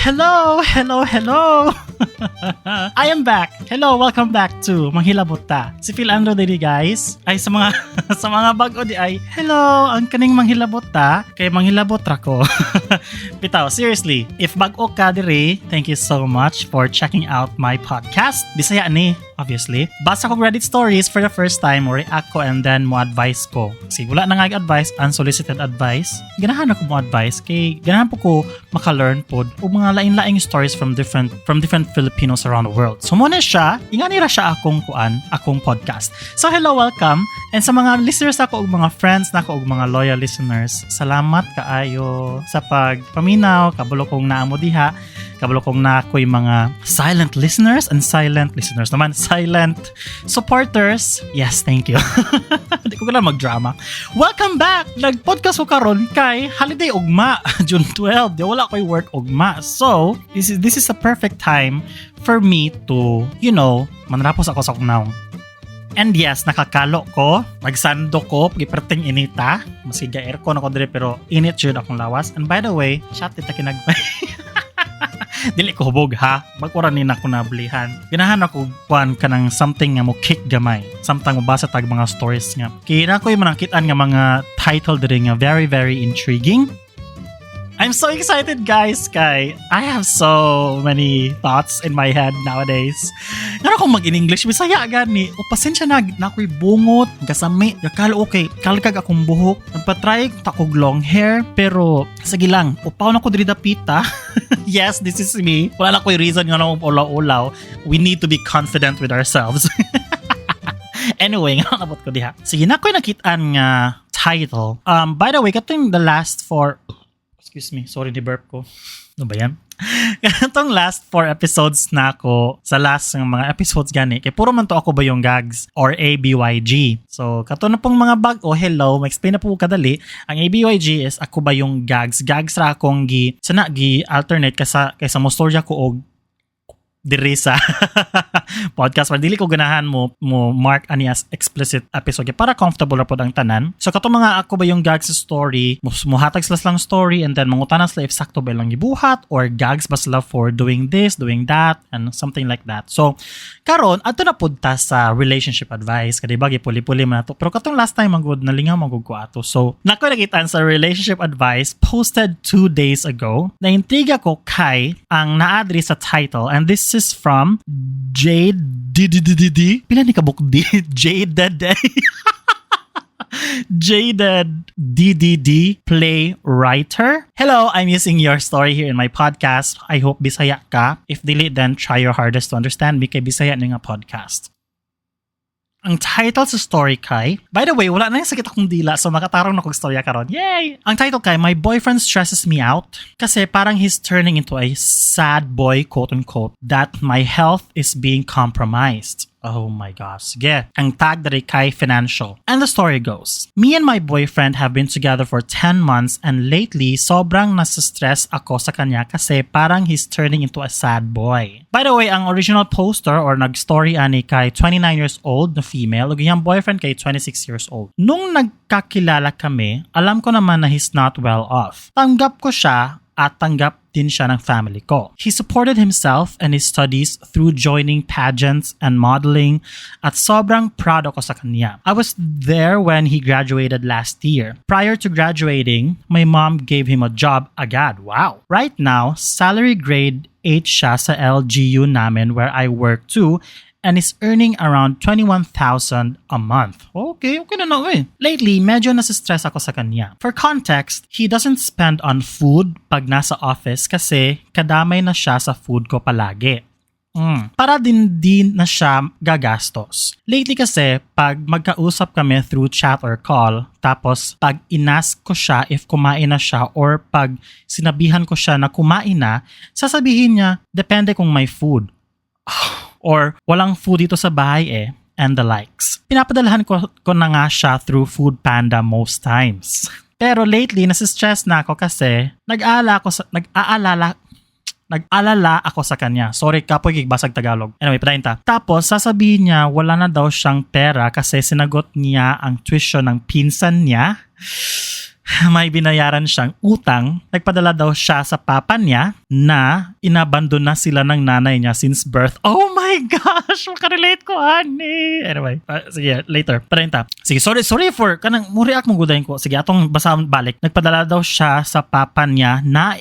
Hello, hello, hello! I am back. Hello, welcome back to Manghilabot Ta. Si Phil Andro diri, guys. Ay, sa mga bag-o diay. Hello, ang kaning Manghilabot Ta kay manghilabot ra ko. Bitaw, seriously, if bag-o ka diri, thank you so much for checking out my podcast. Bisaya ni, obviously. Basa ko Reddit stories for the first time, mo react ko and then mo advice ko. Sige, wala na nga advice, unsolicited advice. Ganahan ako mo advice kay ganahan po ko maka-learn pod og mga lain-laing stories from different Filipinos around the world. So mao na siya, ingani ra siya akong kuan, akong podcast. So hello, welcome. And sa mga listeners ako ug mga friends nako ug mga loyal listeners, salamat kaayo sa pagpaminaw, kabalo kong naa mo diha, kabalo kong naa ko'y mga silent listeners and silent listeners naman, silent supporters. Yes, thank you. Di ko lang mag-drama. Welcome back! Nag-podcast ko karon kay holiday ugma, June 12. Di wala ko'y work ugma. So, this is a perfect time for me to manrapos ako sa akong nawong. And yes, nakakalo ko, nagsando ko, giperting inita. Maski ga aircon ako dire pero init jud akong lawas. And by the way, shot ta kinagmay. Dili ko hubog ha. Bag-o ra ni nako nablihan. Ganahan ako kuan kanang something nga mo kick gamay. Samtang mobasa tag mga stories nga. Kay na ko'y manakitaan nga mga title diri nga very, very intriguing. I'm so excited, guys, kay I have so many thoughts in my head nowadays. Ngano kung mag in English Bisaya gani? O pasensya na, naa ko'y bungot, gasami, gakalo okay, kalkag akong buhok. Nagpa-try ta kog long hair pero sige lang, upaw na ko diri dapita. Yes, this is me. Wala na ko'y reason nga na ulaw-ulaw. We need to be confident with ourselves. Anyway, nga nabot ko diha. Sige na ko'y nakitaan nga title. By the way, katong the last four. Excuse me, sorry, ni burp ko. Ano ba yan? Katong last four episodes na ako, sa last ng mga episodes gani, kay puro man to ako ba yung gags or ABYG. So, kato na pong mga bag-o, hello, ma-explain na po ko kadali. Ang ABYG is ako ba yung gags. Gags ra akong gi, sana gi alternate kaysa, kaysa mo storya ko og diri sa podcast para dili ko ganahan mo mark ani as explicit episode para comfortable ra pod ang tanan. So kato mga ako ba yung gags story, muhatag sila silang story and then mangutana sila if sakto ba ilang gibuhat or gags ba sila for doing this, doing that and something like that. So karon adto na pud ta sa relationship advice kay ba gipuli-puli man nato. Pero katong last time man gud nalingaw man gud ko ato. So nako nakitaan sa relationship advice posted 2 days ago. Naintriga ko kay ang naa diri sa title, and this is from Jade D D D D D. Pila ni kabuk D? Jaded Jaded DDD Play Writer. Hello, I'm using your story here in my podcast. I hope Bisaya ka. If dili, then try your hardest to understand me kay Bisaya ni nga podcast. Ang title sa story kay, by the way, wala na yung sakit akong dila, so makatarong na kong storya karon. Yay! Ang title kay, "My Boyfriend Stresses Me Out." Kasi parang he's turning into a sad boy, quote-unquote, that my health is being compromised. Oh my gosh. Sige. Ang tag diri kay financial. And the story goes, Me and my boyfriend have been together for 10 months and lately, sobrang nasa-stress ako sa kanya kasi parang he's turning into a sad boy. By the way, ang original poster or nag-story ani kay 29 years old na female ug iyang boyfriend kay 26 years old. Nung nagkakilala kami, alam ko naman na he's not well off. Tanggap ko siya at tanggap din siya ng family ko. He supported himself and his studies through joining pageants and modeling at sobrang proud ako sa kanya. I was there when he graduated last year. Prior to graduating, my mom gave him a job agad. Wow. Right now, salary grade 8 siya sa LGU namin where I work too and is earning around 21,000 a month. Okay na na eh. Lately, medyo nasa-stress ako sa kanya. For context, he doesn't spend on food pag nasa office kasi kadamay na siya sa food ko palagi. Para din din na siya gagastos. Lately kasi, pag magkausap kami through chat or call, tapos pag inask ko siya if kumain na siya or pag sinabihan ko siya na kumain na, sasabihin niya, "Depende kung may food." Or "Walang food dito sa bahay eh," and the likes. Pinapadalhan ko na nga siya through Food Panda most times. Pero lately, nasa-stress na ako kasi nag-aalala ako sa kanya. Sorry, kapoy basag Tagalog. Anyway, padayon ta. Tapos, sasabihin niya wala na daw siyang pera kasi sinagot niya ang tuition ng pinsan niya. May binayaran siyang utang. Nagpadala daw siya sa papa niya na inabandon na sila ng nanay niya since birth. Oh my gosh! Makarelate ko, ani! Anyway, sige, later. Parenta. Sige, sorry, sorry for kanang mo-react mong gudayin ko. Sige, atong basahon balik. Nagpadala daw siya sa papa niya na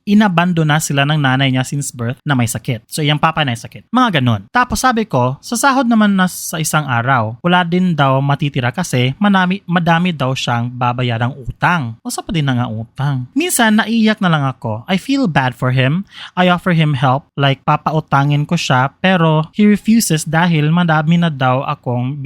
inabandon na sila ng nanay niya since birth na may sakit. So, iyang papa na may sakit. Mga ganon. Tapos sabi ko, sa sahod naman na sa isang araw, wala din daw matitira kasi madami daw siyang babayarang utang. O sa pa din na nga utang. Minsan, naiyak na lang ako. I feel bad for him. I offer him help, like papautangin ko siya, pero he refuses dahil madami na daw akong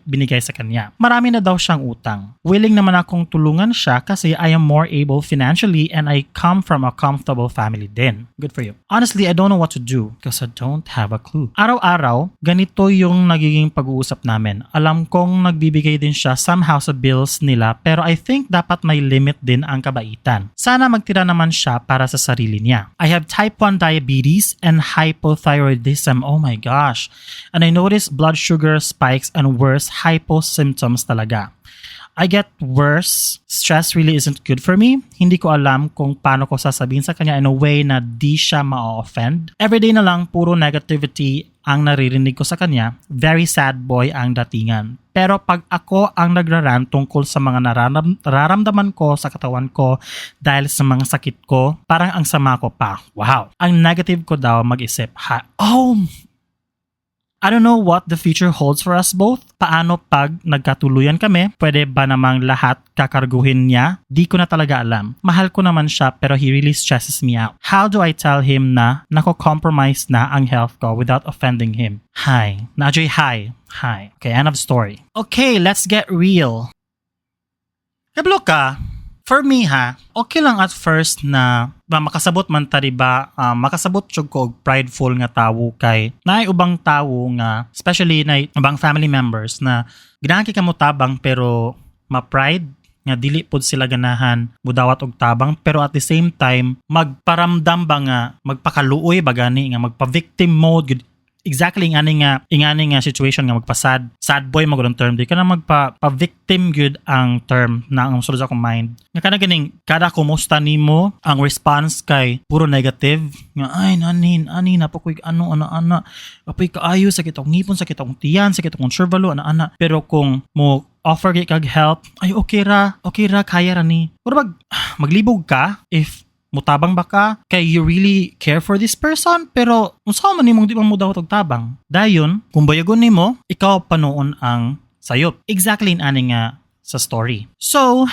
binigay sa kanya. Marami na daw siyang utang. Willing naman akong tulungan siya kasi I am more able financially and I come from a comfortable family din. Good for you. Honestly, I don't know what to do because I don't have a clue. Araw-araw, ganito yung nagiging pag-uusap namin. Alam kong nagbibigay din siya somehow sa bills nila, pero I think dapat may limit din ang kabaitan. Sana magtira naman siya para sa sarili niya. I have type 1 diabetes and hypothyroidism. Oh my gosh. And I notice blood sugar spikes and worse hypo symptoms talaga. I get worse. Stress really isn't good for me. Hindi ko alam kung paano ko sasabihin sa kanya in a way na di siya ma-offend. Everyday na lang puro negativity ang naririnig ko sa kanya. Very sad boy ang datingan. Pero pag ako ang nagrarant tungkol sa mga nararamdaman ko sa katawan ko dahil sa mga sakit ko, parang ang sama ko pa. Wow. Ang negative ko daw mag-isip. Ha? Oh, I don't know what the future holds for us both. Paano pag nagkatuluyan kami? Pwede ba namang lahat kakarguhin niya? Di ko na talaga alam. Mahal ko naman siya, pero he really stresses me out. How do I tell him na nako-compromise na ang health ko without offending him? Hi. Najoy, hi. Hi. Okay, end of story. Okay, let's get real. Kabalo ka, for me ha, okay lang at first na ba makasabot man ta, di ba, makasabot jud ko og prideful nga tawo kay naay ubang tawo nga, especially na ubang family members na ganahan kay kamo tabang pero ma-pride nga dili pod sila ganahan mudawat og tabang, pero at the same time magparamdam ba nga magpakaluoy ba gani nga magpa-victim mode gud. Exactly ingani nga situation nga magpa-sad sad boy mo ang term, di ka na magpa pa victim gyud ang term na ang sulod sa akong mind nga kana ganing kada kumusta nimo, ang response kay puro negative nga ay nanin ani na pa koy ano ana ana apoy kaayo, sakit akong ngipon, sakit akong tiyan, sakit akong servalo, ana ana. Pero kung mo offer kay kag help, ay okay ra, kaya ra ni. Pero maglibog ka if mutabang ba ka kay you really care for this person, pero unsa man nimong di man mo dawat og tabang, dayon kung bayagon nimo, ikaw pa noon ang sayop. Exactly in ani nga sa story. So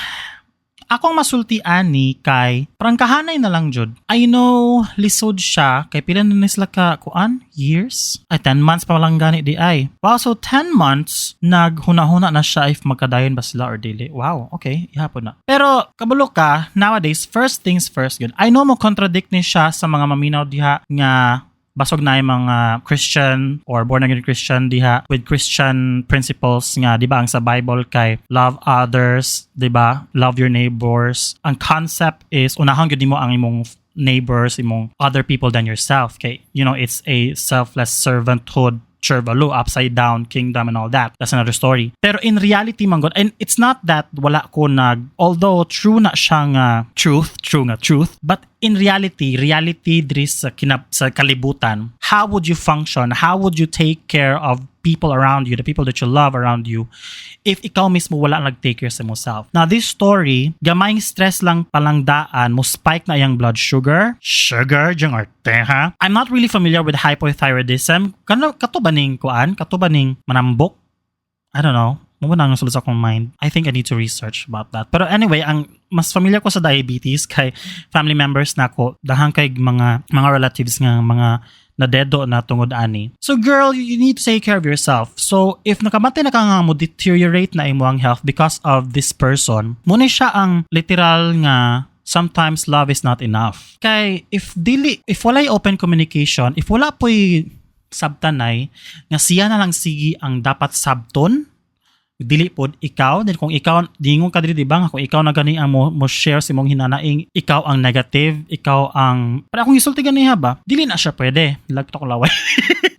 akong masulti ani kay prangkahanay na lang jud. I know lisod siya kay pila na ni sila ka kuan years? Ay, 10 months pa lang gani di ay. Wow, so 10 months naghuna-huna na siya if magkadayon ba sila or dili. Wow, okay, ihapon na. Pero kabalo ka, nowadays, first things first yun. I know mo contradict ni siya sa mga maminaw diha nga basog na yung mga Christian or born again Christian diha with Christian principles nga, di ba, ang sa Bible kay love others, di ba? Love your neighbors. Ang concept is unahon gyud nimo ang imong neighbors, imong other people than yourself. Kay it's a selfless servanthood Chervalo, upside down kingdom and all that. That's another story. Pero in reality man gud, and it's not that wala ko nag, although true na siya nga truth, true nga truth, but in reality, reality diri sa kalibutan, how would you function? How would you take care of people around you, the people that you love around you, if ikaw mismo wala nag-take care sa self? Now, this story, gamayng stress lang palang daan, mo spike na iyang blood sugar. Sugar, diyang arte, ha? I'm not really familiar with hypothyroidism. Kano, kato ba ning kuan? Kato ba ning manambok? I don't know. Mo na ang sulod sa akong mind. I think I need to research about that. Pero anyway, ang mas familiar ko sa diabetes kay family members na ko, dahang kay mga relatives nga mga nadedo na tungod ani. So girl, you need to take care of yourself. So if nakamantay na ka nga mo deteriorate na imo ang health because of this person, muna siya ang literal nga sometimes love is not enough. Kay if dili, if walay open communication, if wala po'y sabtanay nga siya na lang sige ang dapat sabton Dili pod ikaw. Then kung ikaw dingon ka diri, di ba, nga kung ikaw na gani ang mo share sa imong hinanaing, ikaw ang negative, ikaw ang para akong isulti ganiha ba, dili na siya pwede. Lagto ko laway.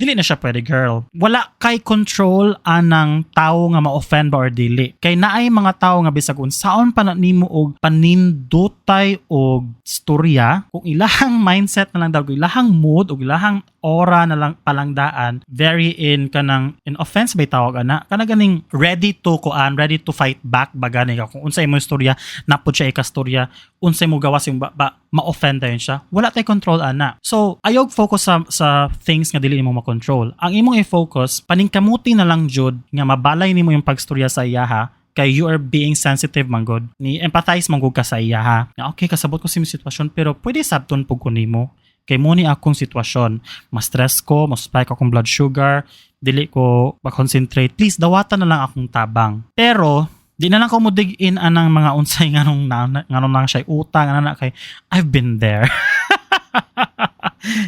Dili na siya pwede, girl. Wala kay control anang tao nga ma-offend ba or dili. Kay naay mga tao nga bisag unsaon pa na nimo og panindutay og storya, kung ilahang mindset na lang daw, kung ilahang mood og ilahang aura na lang palangdaan, very in kanang in offense bay tawag ana, kana ganing ready to kuan, ready to fight back ba gani ka. Kung unsa imo istorya, napod siya ikastorya, unsay mo gawas yung ba, ma-offend dayon siya. Wala tay control ana. So ayaw focus sa things nga dili nimo makontrol. Ang imong i-focus, paningkamuti na lang jud nga mabalay nimo yung pagstorya sa iyaha, kay you are being sensitive man gud, ni empathize man gud ka sa iyaha nga okay, kasabot ko sa imong sitwasyon, pero pwede sabton pug ko nimo kay mo ni akong sitwasyon, mas stress ko, mas spike akong blood sugar, dili ko ma-concentrate. Please dawatan na lang akong tabang. Pero di na lang ko mo dig in anang mga unsay nganong nang siya utang ana, kay I've been there.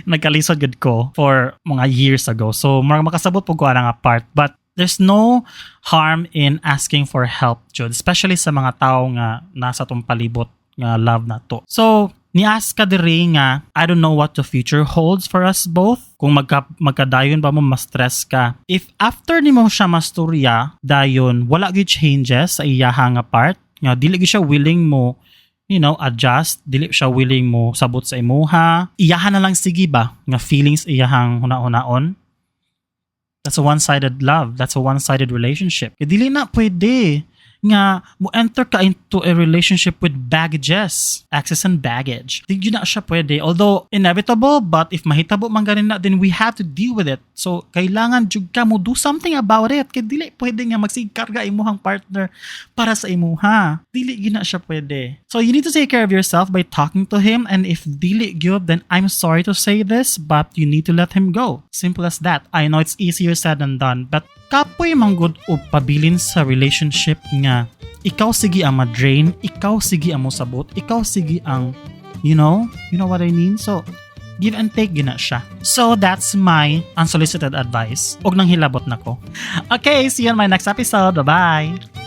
Nagkalisod gud ko for mga years ago, so murag makasabot pud ko ana nga part. But there's no harm in asking for help jud, especially sa mga tao nga nasa tong palibot nga love na to. So ni-ask ka diri nga, "I don't know what the future holds for us both." Kung magkadayon ba mo, ma-stress ka. If after nimo siya masturya, dayon wala gyud changes sa iyaha nga part, nga dili gyud siya willing mo adjust, dili siya willing mo sabot sa imuha, iyaha na lang sige ba nga feelings iyahang huna-hunaon. That's a one-sided love. That's a one-sided relationship. Kaya dili na pwede nga mo enter ka into a relationship with baggages, access and baggage. Di gyud na siya pwede. Although inevitable, but if mahitabo man ganin na, then we have to deal with it. So, kailangan jud ka mo do something about it. Kaya dili pwede nga magsigkarga imuhang partner para sa imuha. Dili gyud na siya pwede. So, you need to take care of yourself by talking to him, and if dili gyud, then I'm sorry to say this, but you need to let him go. Simple as that. I know it's easier said than done, but kapoy man gud og pabilin sa relationship nga ikaw sige ang ma-drain, ikaw sige ang mosabot, ikaw sige ang you know what I mean? So, give and take gina siya. So, that's my unsolicited advice. Og nang hilabot na ko. Okay, see you on my next episode. Bye-bye!